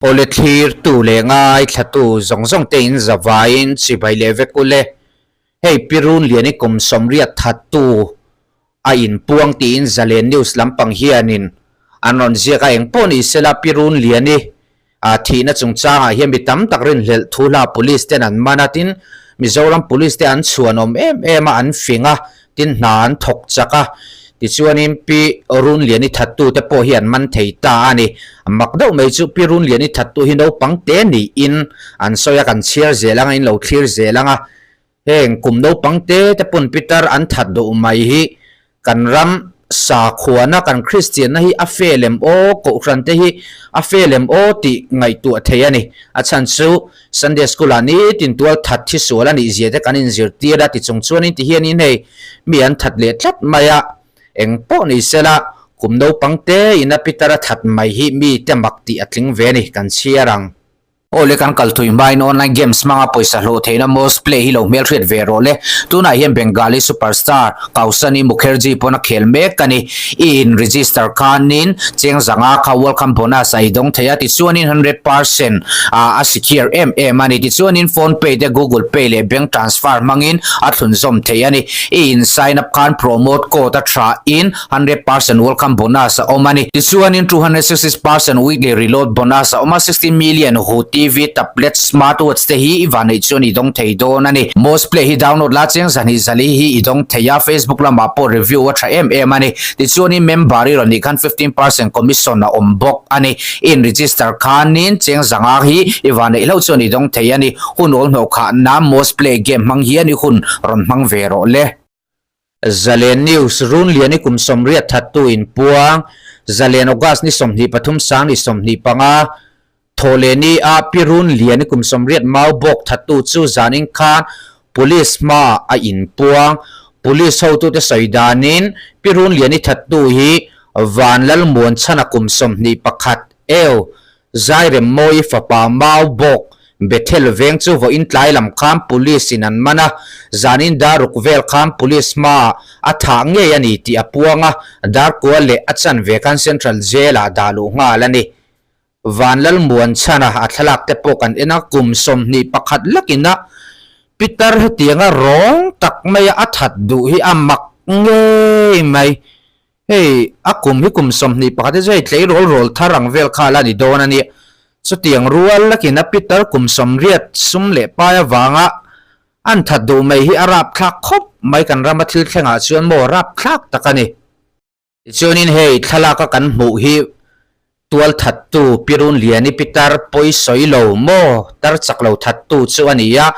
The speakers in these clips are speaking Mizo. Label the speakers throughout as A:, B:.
A: Awle thlirtu leh ngaithlatu zawng zawng te in zavaiin chibai leh vek ule. Hei Pi Runliani kum sawmriat thattu a inpuang tiin Zalen News lampang hianin an rawn ziak a, engpawh ni sela Pi Runliani thihna chungchangah hian mi tam tak rinhlelh thu hla Police ten an man a, tin Mizoram Police te an chhuanawm em em a, an fing a, tin hna an thawk chak a, tichuanin Pi Runliani thattu te pawh hi an man thei ta a ni. Mak deuh mai chu Pi Runliani thattu hi naupang te niin an sawi a, kan chhiar zel anga in lo thlir zel anga Heng kum naupang te te pawn Peter an that duh mai hi kan ram sakhuana kan Kristianna hi a fel em aw, Kohhran te hi a fel em aw tih ngaihtuah thei a ni. A chhan chu Sunday School ah nitin tual that thi sual a nih zia te kan inzirtir a ti chung chuanin ti hianin hei mi an that leh tlat mai a, eng pawh ni sela kum naupang te ina Peter a that mai hi mi te mak tih a tling ve a ni kan chhiar ang. Aw le kan kal thui hmain online games hmanga pawisa hlawh theihna Most Play hi lo hmelhriat ve rawh le. Tunah hian Bengali superstar Kausani Mukherjee pawn a khel mek a ni. I in register khanin cheng zanga kha welcome bonus a i dawng thei a, tichuanin 100% a secure em em a ni. Tichuanin phone pay te Google Pay leh bank transfer hmangin a thlunzawm thei a ni. I in sign up khan promote code a tha in 100% welcome bonus a awm a ni. Tichuanin 260% weekly reload bonus a awm a, 16 million hu TV, tablet, smartwatch te hi i van neih chuan i dawng thei dawn a ni. Most Play hi download la cheng zahnih zali hi i dawng thei a, Facebook lamah pawh review a tha em em a ni. Tichuanin member i rawn nih khan 15% commission a awm bawk a ni. I in register khanin cheng zanga hi i van neih hlauh chuan i dawng thei a ni. Hun awl hnawh khah nan Most Play game hmang hian i hun rawn hmang ve rawh le. Zalen News, Runliani kum 80 thattu inpuang, Zalen August ni 23 sang ni 25, Thawhlehni ah Pi Runliani kum 80 mau bawk thattu chu zanin khan Police hmaah a inpuang. Police hotute sawi danin Pi Runliani thattu hi Vanlalmuanchhana kum 21 eu Zairemmawi fapa Mau bawk Bethel veng chu vawiin tlai lam khan Police in an man a, zanin dar ruk vel khan Police hmaah a thah ngei a ni tih a puang a, Darkua leh a chanve khan Central Jail ah dah luh nghal a ni. Vanlalmuanchhana a thlalak te pawh kan en a, kum 21 lakin a Peter hetianga rawng tak maia a that duh hi a mak ngei mai. Hei, a kum hi kum 21 hi chu hei tleirawl rawl thar ang vel kha la ni dawn a ni. Chutiang rual lakin a Peter kum 80 sum leh pai avanga an that duh mai hi a rapthlak khawp mai kan rama thil thlengah chuan maw rapthlak tak a ni. Tichuanin hei thlalaka kan hmuh hi tual thattu Pirunliani Peter pawi sawi lo maw tar chak lo thattu chu a ni a,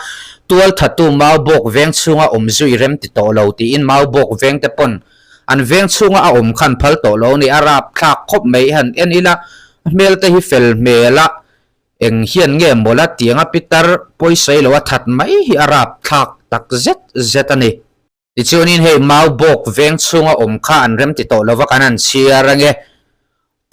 A: tual thattu Maubawk veng chhunga awm zui rem ti tawh lo tiin Maubawk veng te pawn an veng chhunga a awm khan phal tawh lo a ni, a rapthlak khawp mai han en ila a hmel te hi fel hmel a, eng hian nge mawla tianga Peter pawi sawi lo a that mai hi a rapthlak tak zet zet a ni. Tichuanin hei mau bawk veng chhunga awm kha an rem ti tawh lova kan han chhiar ange.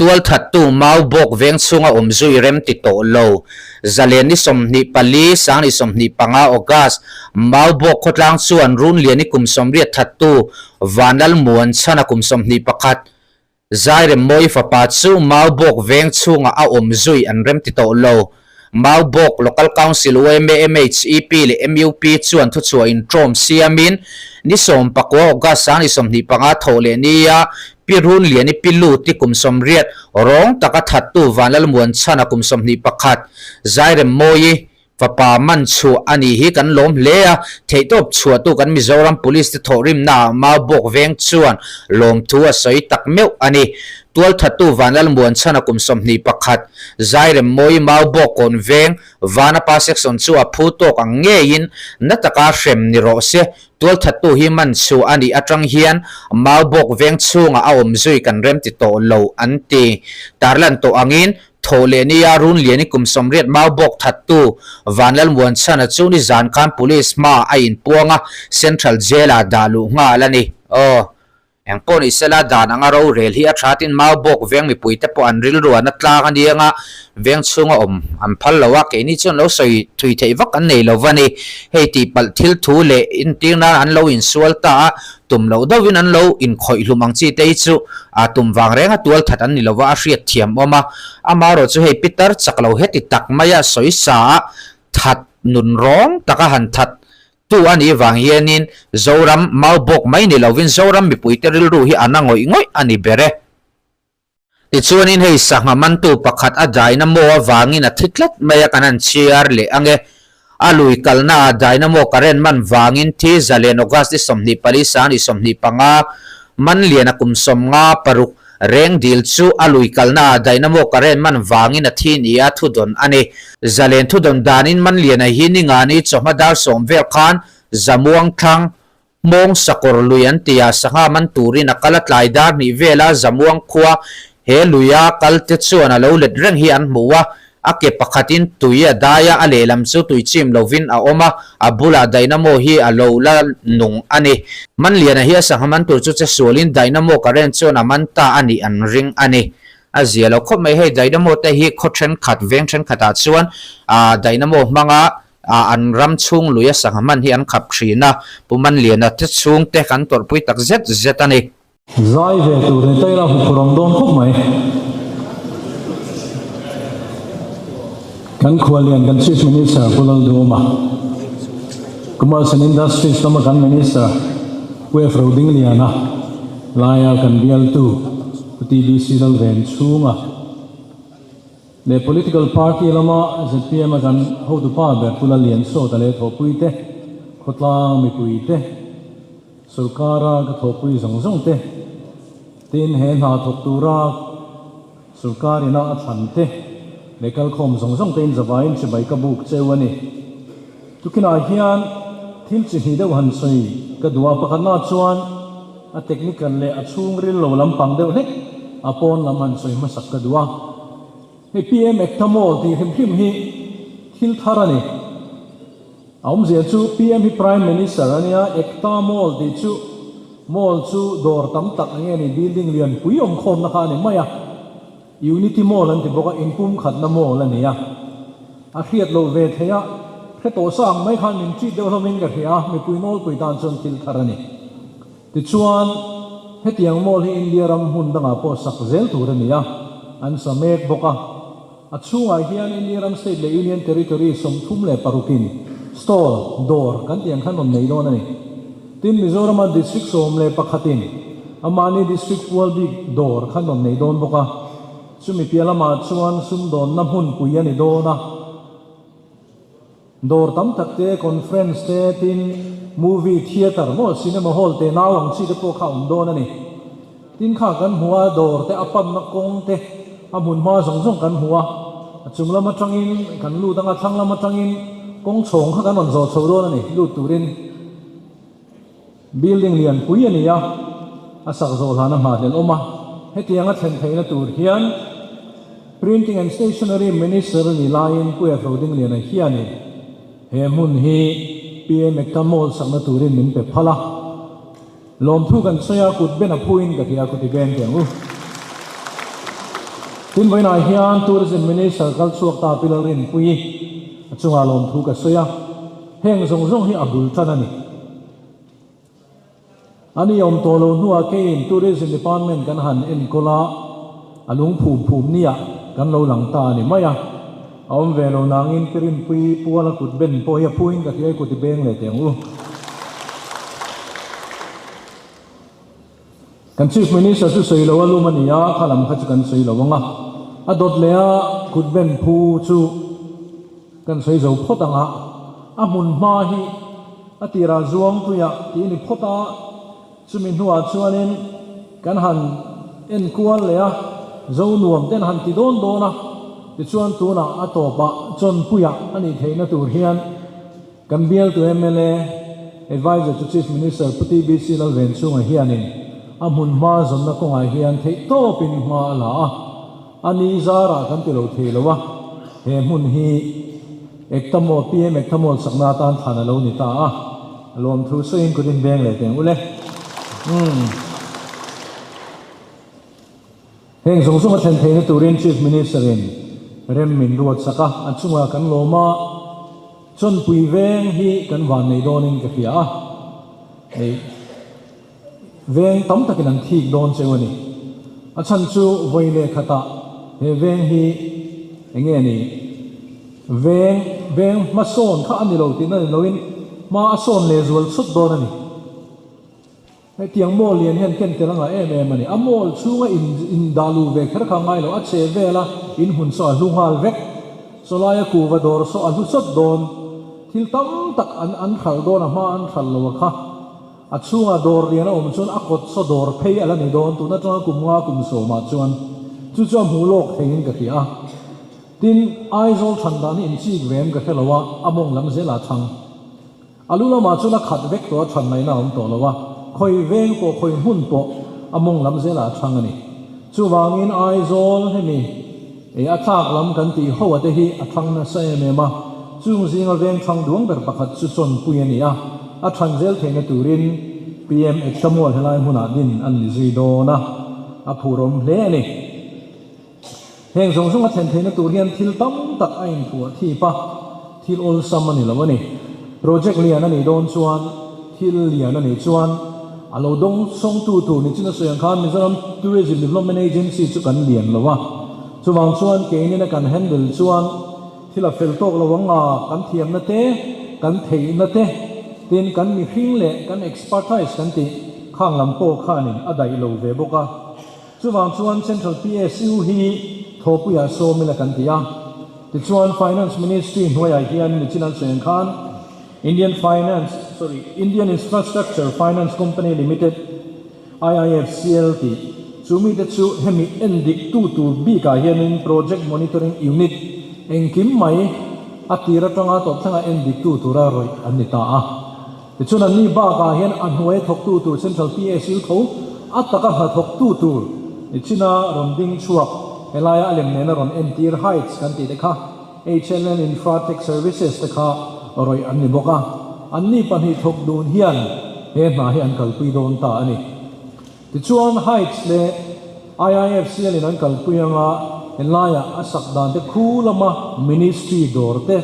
A: Tualthattu mau bawk veng chhunga awm zui rem ti tawh lo. Zalen ni 24, sang ni 25 August, mau bawk khawtlang chuan Runliani kum 80 thattu Vanlalmuanchhana kum 21, Zairemmawi fapa chu Maubawk veng chhungah a awm zui an rem ti tawh lo. Maubawk Local Council yma, MHEP leh MUP chuan thuchhuah intawm siamin ni 19 August sang ni 25 thawh leh nia Pi Runliani Pi Luti kum 80 rawng taka thattu Vanlalmuanchhana kum 21 Zairemmawi Fapa man chhuah a nih hi kan lawm hle a, theihtawp chhuahtu kan Mizoram Police te thawhrimnaah Maubawk veng chuan lawmthu a sawi tak meuh a ni. Tualthattu Vanlalmuanchhana kum 21, Zairemmawi Maubawk kawn veng Vanapa section chu a phu tawk ang ngeiin na taka hrem ni rawh se. Tualthattu hi man chhuah a nih atang hian Maubawk veng chhungah a awm zui kan remti tawh lo an ti. Tarlan tawh angin Thaw leh nia Runliani kum 80 mau bawk thattu Vanlalmuanchhana chu nizan khan Police hmaah a inpuang a, Central Jail-ah dah luh nghal a ni. Aw. Engpawh ni sela dan anga rorel hi a tha tin Maubawk veng mipuite pawh an rilru an a tlang a niang a, veng chhunga awm an phal lo a, keini chuan lo sawi thui theih vak an nei lo va ni. Hei tihpalh thil thu leh intir nan an lo insual ta a, tum loh deuhin an lo inkhawih hlum ang chi te hi chu a tum vang renga tual that an ni lo va, a hriat thiam awm a. Amaherawh chu hei Peter chak lo heti tak maia sawi sa a, that nun rawng taka han that tu a nih vang hianin Zoram Maubawk mai ni lovin Zoram mipuite rilru hi a na ngawih ngawih a ni ber e. Tichuanin hei sangha mantu pakhat a dynamo avangin a thi tlat mai a kan han chhiar leh ang e. A lui kalnaah dynamo current man vangin thi zalen August ni 24 sang ni 25 man lian a kum 56 reng dil chu a lui kalnaah dynamo current man vangin a thi nia thudawn a ni. Zalen thudawn danin man liana hi ningani chawhma dar sawm vel khan Zamuang thlang Hmawng sakawr lui an ti a, sangha man turin a kal a tlai dar hnih vela Zamuang khua he luia kal te chuan a lo let reng hi an hmu a, a ke pakhatin tui a dai a, a lehlam chu tui chim lovin a awm a, a bulah dynamo hi a lo la nung a ni. Manliana hi a sangha man tur chu che sualin dynamo current chuan a man ta a nih an ring a ni. A zia lo khawp mai, hei dynamo te hi khaw thenkhat, veng thenkhatah chuan dynamo hmanga Ah an ram chhung lui a sangha hman hi an khap thin a, Pu Manliana te chhungte kan tawrhpui tak zet zet a ni.
B: Zai ve tur ni taila huphurh awm dawn khawp mai. Kan khualian kan Chief Minister Pu Lalduhoma, Commerce and Industries lama kan Minister Pu F Rodingliana laia kan bialtu Pu TBC Lalven chhunga, Leh political party lama zpm a kan hotupa ber Pu Lalliansawta leh thawhpui te, khawtlang mipui te, sorkara ka thawhpui zawng zawng te, tin he hna thawk tura sorkar ina a thlan te leh kalkhawm zawng zawng te in zavaiin chibai ka buk cheu a ni. Tukinah hian thil chi hnih deuh han sawi ka duh a, pakhatna chuan a technical leh a chhungril lo lampang deuh hlek a pawn lam han sawi hmasak ka duh a. Hei PM Ekta Mall tih hrim hrim hi thil thar a ni. A awmzia chu PM hi Prime Minister a nia, Ekta Mall tih chu mall chu dawr tam tak eng nge ni building lianpui awmkhawmna kha a ni mai a. Unity Mall an ti bawk a, inpumkhatna mall a ni a. A hriat loh ve theih a, hre tawh sa ang mai khan min treat deuh hlawmin ka hria a, mipui nawlpui tan chuan thil thar a ni. Tichuan, hetiang mall hi India ram hmun dangah pawh sak zel tur a ni a, an sa mek bawk a. A chhungah hian India ram state leh Union Territory 36in stall, dawr, kan tih ang khan rawn nei dawn a ni. Tin, Mizorama District 11 in amahni District pual bik dawr kha rawn nei dawn bawk a, chumi piah lamah chuan sumdawnna hmunpui a ni dawn a, dawr tam tak te, conference te, tin movie theatre maw cinema hall te nau ang chi te pawh kha a awm dawn a ni. Tin kha kan hmu a, dawr te a panna kawng te, a hmunhma zawng zawng kan hmu a, a chung lam atangin kan lut anga thlang lam atangin kawng chhawng kha kan rawn zawh chho dawn a ni, lut turin. Building lian pui a ni a, a sak zawh hlan a nghahhlelh awm a, hetiang a thlen theihna tur hian Printing and Stationery Minister a nih laiin Pu Efro Dingliana hianin he hmun hi PM Ekta Mall sakna turin min pe phal a. Lawmthu kan sawi a, kut ben a phuin ka ti a, kut i beng teh ang u. Tin vawiinah hian Tourism Minister kal chhuak ta Pi Lalrinpuii a chungah lawmthu ka sawi a, heng zawng zawng hi a bul tan a ni. A ni awm tawh lo hnuah keiin Tourism Department kan han enkawl a, a lung phum phum niah kan lo lang ta a ni mai a. A awm ve lo nangin Pi Rinpuii puala kut ben pawh hi a phuin ka hria i kut i beng leh teh ang u. Kan Chief Minister chu sawi lo a lum a ni a, kha lam kha chu kan sawi lo ang a. A dawt leh a kut ben phu chu kan sawi zo phawt ang a. A hmun hma hi a tirah Zuangpuia tih a ni phawt a. Chumi hnuah chuanin kan han enkual leh a, zo nuam ten han ti dawn dawn a, tichuan tunah a tawpah chawnpuiah a nih theihna tur hian kan bialtu mla Adviser to Chief Minister Pu TBC Lalvenchhunga hianin a hmun hma zawnna kawngah hian theihtawpin hma a la a, a ni zarah kan ti lo thei lo a, he hmun hi Ekta Mall, PM Ekta Mall sakna atan thlan a lo ni ta a. Lawmthu sawiin kut in veng leh teng ule. Umm. Heng zawng zawng a thlen theihna turin Chief Minister-in rem min ruatsak a, a chungah kan lawm a, Chawnpui veng hi kan vannei dawnin ka hria a, hei veng tam takin an thik dawn cheu a ni. A chhan chu vawi leh khatah he veng hi eng nge ni? Veng veng hmasawn kha a ni lo tihna ni loin hma a sawn leh zual chhut dawn a ni. Hetiang mall lian hian ken tel a ngah em em a ni. A mall chhunga in in dah luh ve kher kha a ngai lo. A chhe vela in hmun saw a hlu nghal vek. Sawlaia kuva dawr saw a hlu sawt dawn. Thil tam tak an an hralh dawn a hma an hralh lo a kha. A chhungah dawr lian a awm chuan a kawt saw dawr phei a la ni dawn. Tun atanga kum nga kum sawmah chuan chu chu a hmuh lawk theiin ka hria a. Tin, Aizawl than dan hi inchik ve em ka hre lo a, a mawng lam zelah a chhang. A lu lamah chuan a khat vek tawh a, than ngaihna a awm tawh lo a, khawi veng pawh, khawi hmun pawh a mawng lam zelah a chhang a ni. Chuvangin Aizawl hemi eh a tlak lam kan tih ho a te hi a thang nasa em em a, chung zinga veng thang duang ber pakhat chu Chawnpui a ni a, a than zel theihna turin PM Ektamual helai hmunah din an ni zui dawn a, a phurawm hle a ni. Heng zawng zawng a thlen theihna tur hian thil tam tak a inphuah thip a, thil awlsam a ni lo a ni. Project lian a nih dawn chuan, thil lian a nih chuan a lo dawng sawngtu tur ni chin a sawi ang khan Mizoram Tourism Development Agency chu kan lian lo a, chuvang chuan keinin a kan handle chuan thil a fel tawk lo ang a, kan thiamna te, kan theihna te, tin kan mihring leh kan expertise kan tih khang lam pawh khanin a daih lo ve bawk a. Chuvang chuan Central PSU hi thawpuiah sawm ila kan ti a. Tichuan Finance Ministry hnuaiah hian nichin an sawi ang khan Indian Finance, sorry, Indian Infrastructure Finance Company Limited, IIFCL, tih chu mite chu hemi en dik tu tur bikah hianin Project Monitoring Unit engkim mai a tir atanga tawp thlengah en dik tu tura rawih an ni ta a. Tichuan an ni bakah hian a hnuaia thawktu tur Central PSU tho a taka hna thawktu tur nichina rawn ding chhuak helaia a lem nena rawn entir Heights kan tih te kha HLN Infratech Services te kha rawih an ni bawk a, an ni pahnih thawk dun hian he hna hi an kalpui dawn ta a ni. Tichuan Heights leh IIFCL in an kalpui anga helaiah a sak dan te khu lama Ministry dawr te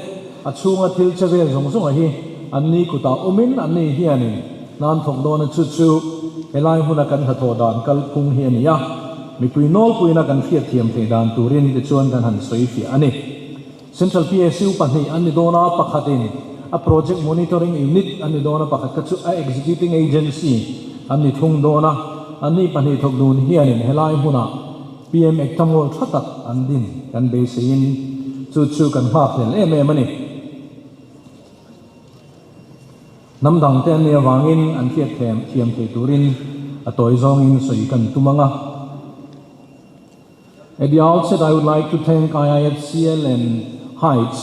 B: a chhunga thil che vel zawng zawnga hi an ni kutah awmin an ni hianin hnan thawk dawn a chu chu helai hmuna kan hnathawh dan kalphung hi a ni a, mipui nawlpuina kan hriatthiam theih dan turin tichuan kan han sawi fiah a ni. Central PSU pahnih an ni dawn a, pakhatin a Project Monitoring Unit an ni dawn a, pakhat kha chu a Executing Agency an ni thung dawn a. Anni pahnih thawk dun hianin helai hmunah PM Ekta Mall tha tak an din kan beiseiin chu chu kan nghakhlel em em a ni. Hnam dangte an nih avangin an hriat thiam thei turin a tawi zawngin sawi kan tum ang a. At the outset, I would like to thank IIFCL and Heights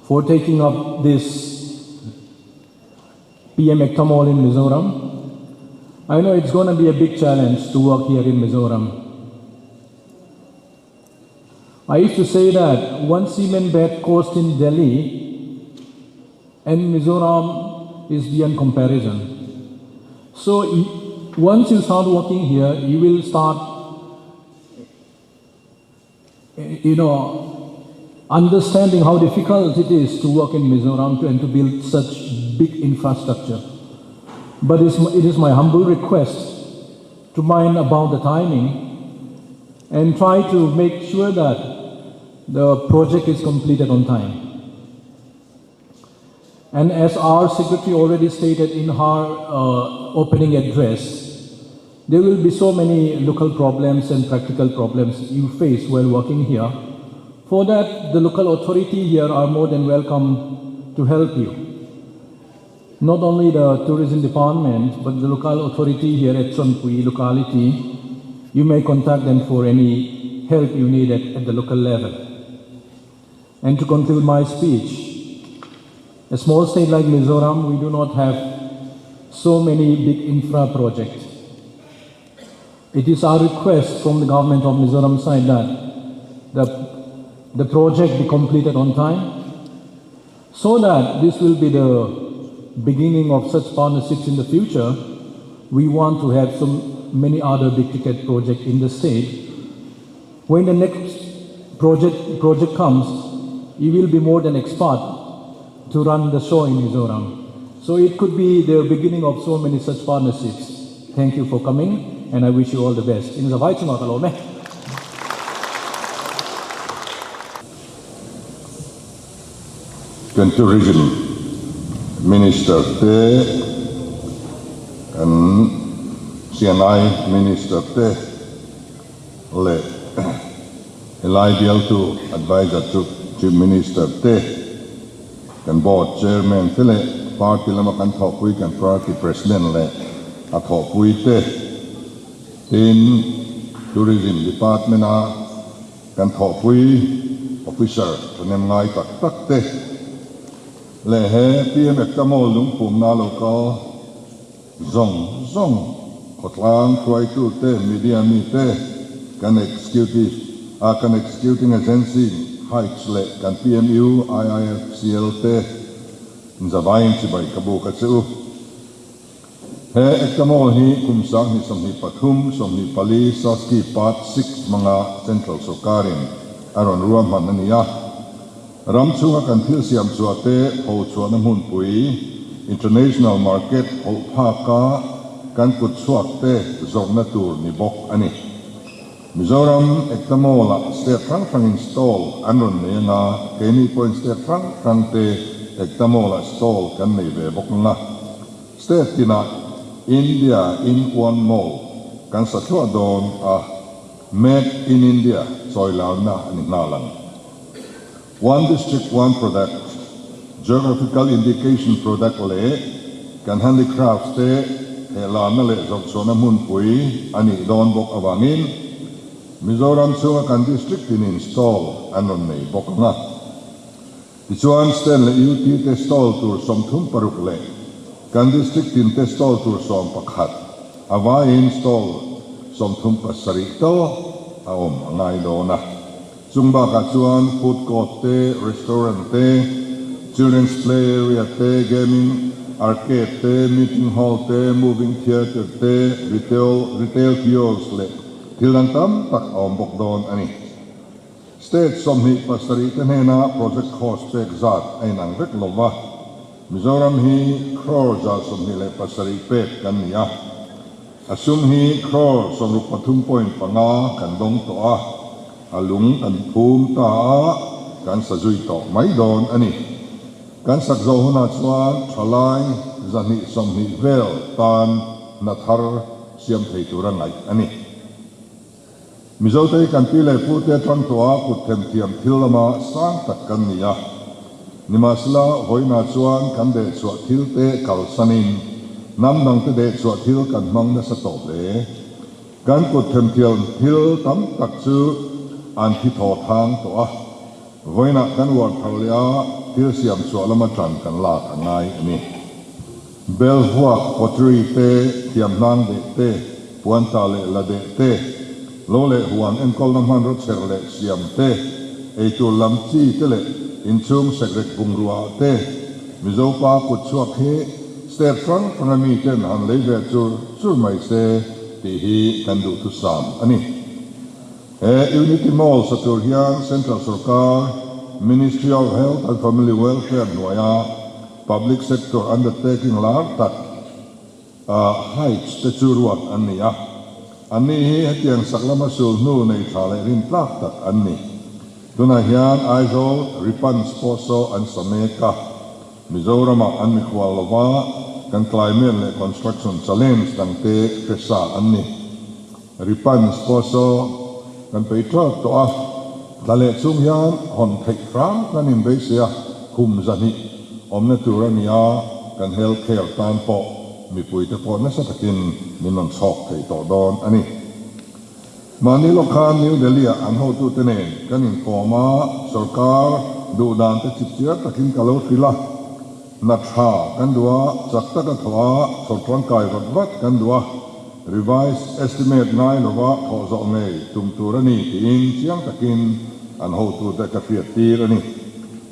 B: for taking up this PM Ekta Mall in Mizoram. I know it's going to be a big challenge to work here in Mizoram. I used to say that one cement bag cost in Delhi and Mizoram is beyond comparison. So once you start working here, you will start, you know, understanding how difficult it is to work in Mizoram to, and to build such big infrastructure. But it's, it is my humble request to mind about the timing and try to make sure that the project is completed on time. And as our secretary already stated in her opening address, there will be so many local problems and practical problems you face while working here. For that, the local authority here are more than welcome to help you. Not only the tourism department, but the local authority here at Chawnpui locality, you may contact them for any help you need at the local level. And to conclude my speech, a small state like Mizoram, we do not have so many big infra projects. It is our request from the government of Mizoram side that the project be completed on time so that this will be the beginning of such partnerships in the future. We want to have so many other big ticket projects in the state. When the next project project comes, you will be more than expert to run the show in Mizoram. So it could be the beginning of so many such partnerships. Thank you for coming, and I wish you all the best. In zavai chungah ka lawm e.
C: Kan Tourism Minister te, kan CNI Minister te leh helai bialtu Adviser chu Chief Minister te, kan Board Chairman te leh Party lama kan thawhpui kan Party President leh a thawhpui te, tin Tourism Department-a Kan thawhpui officer thahnem ngai tak tak te leh he PM Ekta Mall lungpumna lo kal zawng zawng khawtlang hruaitu te, media mi te, kan executive a kan executing agency Heights leh kan PMU IIFCL te zavaiin chibai ka buk a che u. He Ekta Mall hi kum 2023, 24 Saski Part 6 hmanga Central Sawrkarin a rawn ruahman a ni a. Ram chhunga kan thil siam chhuah te ho chhuahna hmunpui, International Market, hoh phaka kan kut chhuak te zawrhna tur ni bawk a ni. Mizoram Ekta Mall-ah state hrang hrangin stall an rawn nei anga, keini pawhin state hrang hrang te Ekta Mall-ah stall kan nei ve bawk anga. State tinah India in one mall kan sa thluah dawn a, Made in India chawilarna a ni nghal ang. One District One Product, Geographical Indication Product leh kan handicrafts te thehlarna leh zawrhchhuahna hmunpui a nih dawn bawk avangin Mizoram chhunga kan district tinin stall an rawn nei bawk ang a. Tichuan State leh UT te stall tur 36 leh kan district tin te stall tur 11 a vaiin stall 37 tal a awm a ngai dawn a. Chung bakah chuan food court te, restaurant te, children's play area te, gaming arcade te, meeting hall te, moving theatre te, retail retail kiosk leh thil dang tam tak a awm bawk dawn a ni. State 27 te hnena project cost pek zat a inang vek lo va, Mizoram hi crore 127 pek kan ni a. A sum hi crore 63.5 kan dawng tawh a, a lung kan phum ta a, kan sa zui tawh mai dawn a ni. Kan sak zawh hunah chuan thalai 120 vel tan hna thar siam thei tura ngaih a ni. Mizote hi kan pi leh pute atang tawha kut themthiam thil lama sang tak kan ni a. Nimahsela, vawiinah chuan kan dehchhuah thil te kalsanin hnam dangte dehchhuah thil kan hmang nasa tawh hle. Kan kut themthiam thil tam tak chu an thi thaw thang tawh a. Vawiinah kan uar thar leh a, thil siam chhuah lama tan kan lak a ngai a ni. Bel vuak, pottery, te, thiamhnang deh te, puanta leh la deh te, lo leh huan enkawlna hmanraw chher leh siam te, eitur lam chi te leh inchhung sekrek bungrua ah te, Mizo pa kut chhuak hi state hrang hranga mi ten han lei ve chur chur mai se tih hi kan duhthusam a ni. He Unity Mall sa tur hian Central Sorkar, Ministry of Health and Family Welfare hnuaia Public Sector Undertaking lar tak Heights te chu ruat an ni a. Anni hi hetiang sak lama sul hnu nei tha leh rin tlak tak an ni. Tunah hian Aizawl Ripans pawh saw an sa mek a. Mizoramah an mikhual lova kan climate leh construction challenge dangte hre sa an ni. Ripans pawh saw kan pei tawp tawh a, thla leh chung hian hawn theih hram kan inbeisei a, kum 200 awmna tur a ni a, kan health care tan pawh mipuite pawh nasa takin min rawn chhawk thei tawh dawn a ni. Mahni lawk khan New Delhi-ah an hotute nen kan inkawm a, sorkar duh dan te chipchiar takin ka lo hrilh a, hna tha kan duh a, chak taka thawh a, chhawr tangkai vat vat kan duh a, Revised estimate ngai lova thawh zawh ngei tum tur a ni tiin chiang takin an hotute ka hriat tir a ni.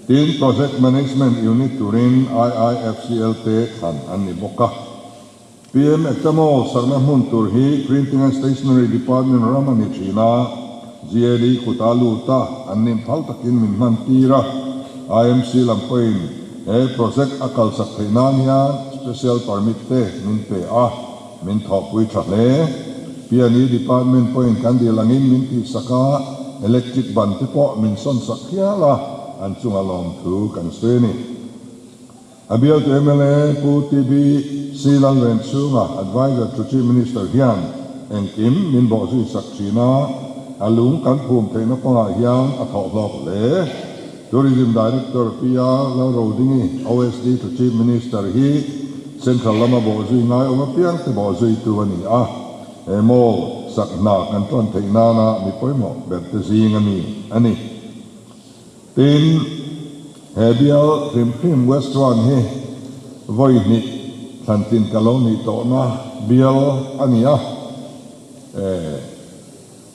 C: Tin, Project Management Unit turin IIFCL te thlan an ni bawk a. PM Ekta Mall sakna hmun tur hi Printing and Stationery Department ram a ni thin a. GAD kut a lut a, an nin phal takin min hman tir a. IMC lam pawhin he project a kalsak theih nan hian special permit te min pe a, min thawhpui tha hle. P&E department pawhin kan dil angin min tihsak a, electric ban te pawh min sawnsak hial a, an chunga lawmthu kan sawi a ni. A bialtu mla Pu TB C Lalvenchhunga, Adviser to Chief Minister hian engkim min bawhzui sak thin a, a lung kan phum theihna kawngah hian a thawh hlawk hle. Tourism Director PR Lalrodingi, OSD to Chief Minister hi Central lama bawhzui ngai awm apiang te bawhzuitu a ni a, he mall sak hna kan ṭan theih nana mi pawimawh berte zing a mi a ni. Tin, he bial hrim hrim West Run hi vawi hnih thlantlin ka lo nih tawhna bial a ni a,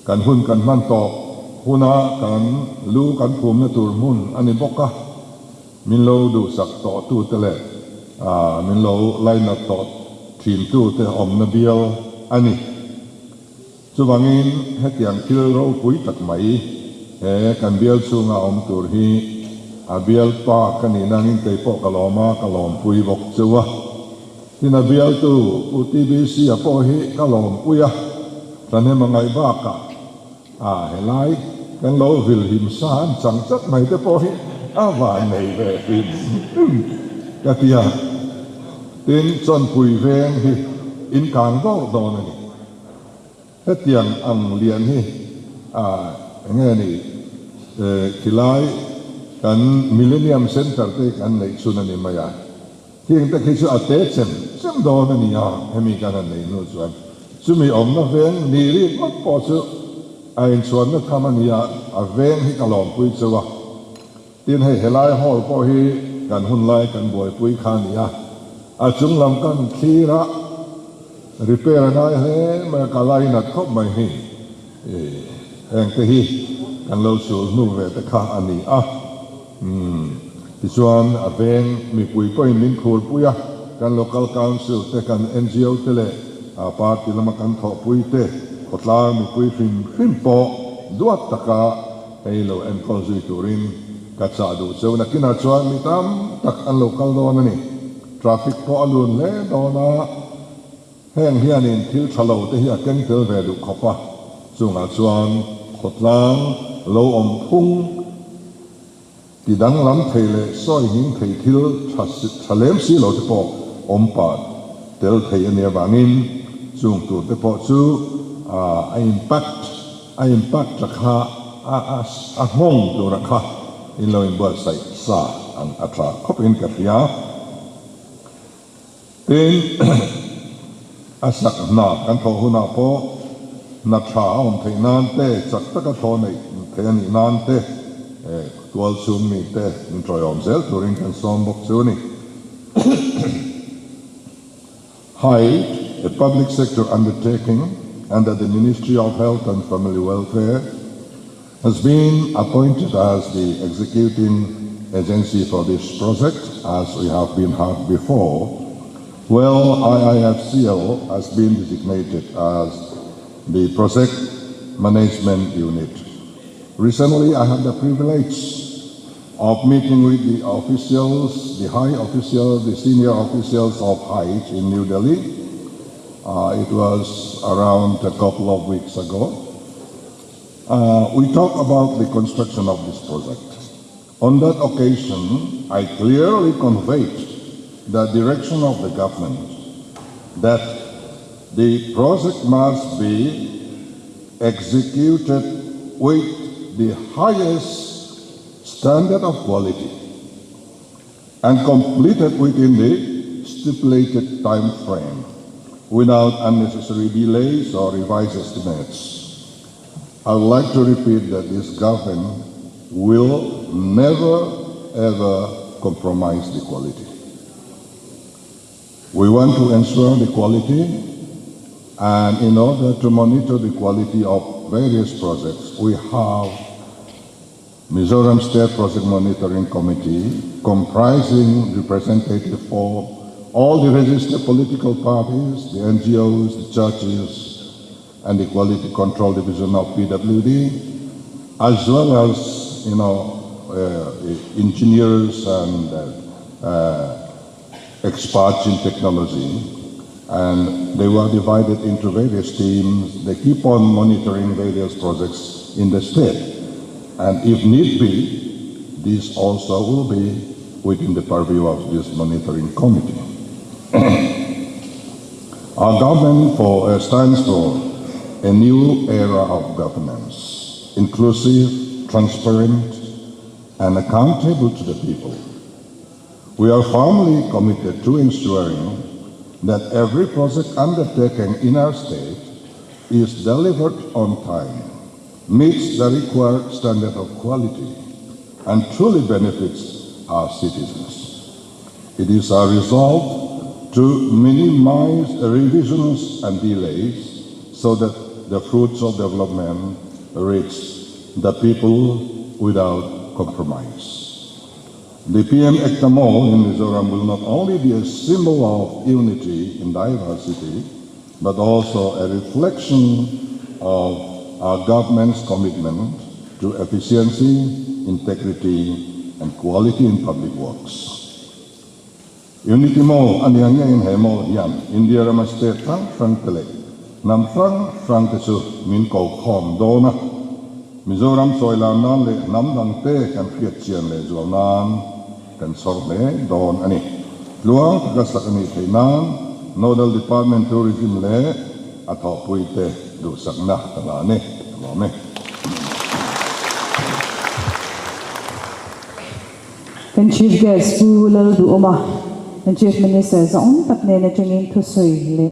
C: kan hun kan hman tawp huna kan lu kan phumna tur hmun a ni bawk a, min lo duhsak tawhtute leh min lo lainat tawh thintute awmna bial a ni. Chuvangin hetiang thil ropui tak mai he kan bial chhunga awm tur hi a bial pa ka nih nangin kei pawh ka lawm a, ka lawmpui bawk cheu a. Tin a bialtu Pu TBC a pawh hi ka lawmpui a, thahnem a ngaih bakah a helai kan lo vil him sa an chang chat mai te pawh hi a van nei ve hrim hrim ka ti a. Tin Chawnpui veng hi in kang dawr dawn a ni. Hetiang ang lian hi a enge ni khilai kan Millennium Centre te kan neih chhun a ni mai a, khing te khi chu a te chem chem dawn a ni a, hemi kan han nei hnu chuan chumi awmna veng ni rik ngawt pawh chu a inchhuanna tham a ni a, a veng hi ka lawmpui cheu a. Tin hei helai hall pawh hi kan hunlai kan buaipui kha a ni a, a chung lam kan thlir a, repair a ngai hle mai a, ka lainat khawp mai hi heng te hi kan lo sul hnu ve te kha a ni a. Umm tichuan a veng mipui pawhin min khurpui a, kan local council te, kan ngo te leh party lama kan thawhpui te, khawtlang mipui hrim hrim pawh duat taka Hei lo enkawl zui turin ka chah duh cheu. Nakinah chuan mi tam tak an lo kal dawn a ni. Traffic pawh a lun hle dawn a, heng hianin thil tha lo te hi a keng tel ve duh khawp a, chungah chuan khawtlang lo awm phung ti danglam thei leh sawi hming thei thil tha tha lem si lo te pawh awm pah tel thei a nih avangin chung tur te pawh chu a impact A impact a kha a a a nghawng tur a kha in lo inbuatsaih sa ang a tha khawp in ka hria. Tin, a sak hna kan thawh hunah pawh hna tha a awm theih nan te, chak taka thaw neih theih a nih nan te, tual chhung mi te min tawiawm zel turin kan sawm bawk chu a ni. Hide, a public sector undertaking under the Ministry of Health and Family Welfare, has been appointed as the executing agency for this project, as we have been heard before. Well, IIFCL has been designated as the project management unit. Recently, I had the privilege of meeting with the officials, the high officials, the senior officials of HAIC in New Delhi. It was around a couple of weeks ago. We talked about the construction of this project. On that occasion, I clearly conveyed the direction of the government that the project must be executed with the highest standard of quality and completed within the stipulated time frame without unnecessary delays or revised estimates. I would like to repeat that this government will never ever compromise the quality. We want to ensure the quality, and in order to monitor the quality of various projects, we have Mizoram State Project Monitoring Committee comprising representatives for all the registered political parties, the NGOs, the churches, and the Quality Control Division of PWD, as well as, you know, uh, engineers and uh, uh, experts in technology. And they were divided into various teams. They keep on monitoring various projects in the state. And if need be, this also will be within the purview of this monitoring committee. Our government for, stands for a new era of governance, inclusive, transparent, and accountable to the people. We are firmly committed to ensuring that every project undertaken in our state is delivered on time, meets the required standard of quality, and truly benefits our citizens. It is our resolve to minimize revisions and delays so that the fruits of development reach the people without compromise. The PM Ekta Mall in Mizoram will not only be a symbol of unity in diversity, but also a reflection of our government's commitment to efficiency, integrity, and quality in public works. Unity Mall ani ang ngeiin he mall hian India rama state hrang hrang te leh hnam hrang hrang te chu min ko khawm dawn a, Mizoram sawi lar nan leh hnam dang te kan hriat chian leh zual nan kan chhawr hle dawn a ni. Tluang taka sak a nih theih nan Nodal Department Tourism leh a thawhpui te duhsakna ka hlan e, ka lawm e.
D: Kan Chief Guest Pu Lalduhawma, kan Chief Minister zawng tak nen atangin thusawi leh.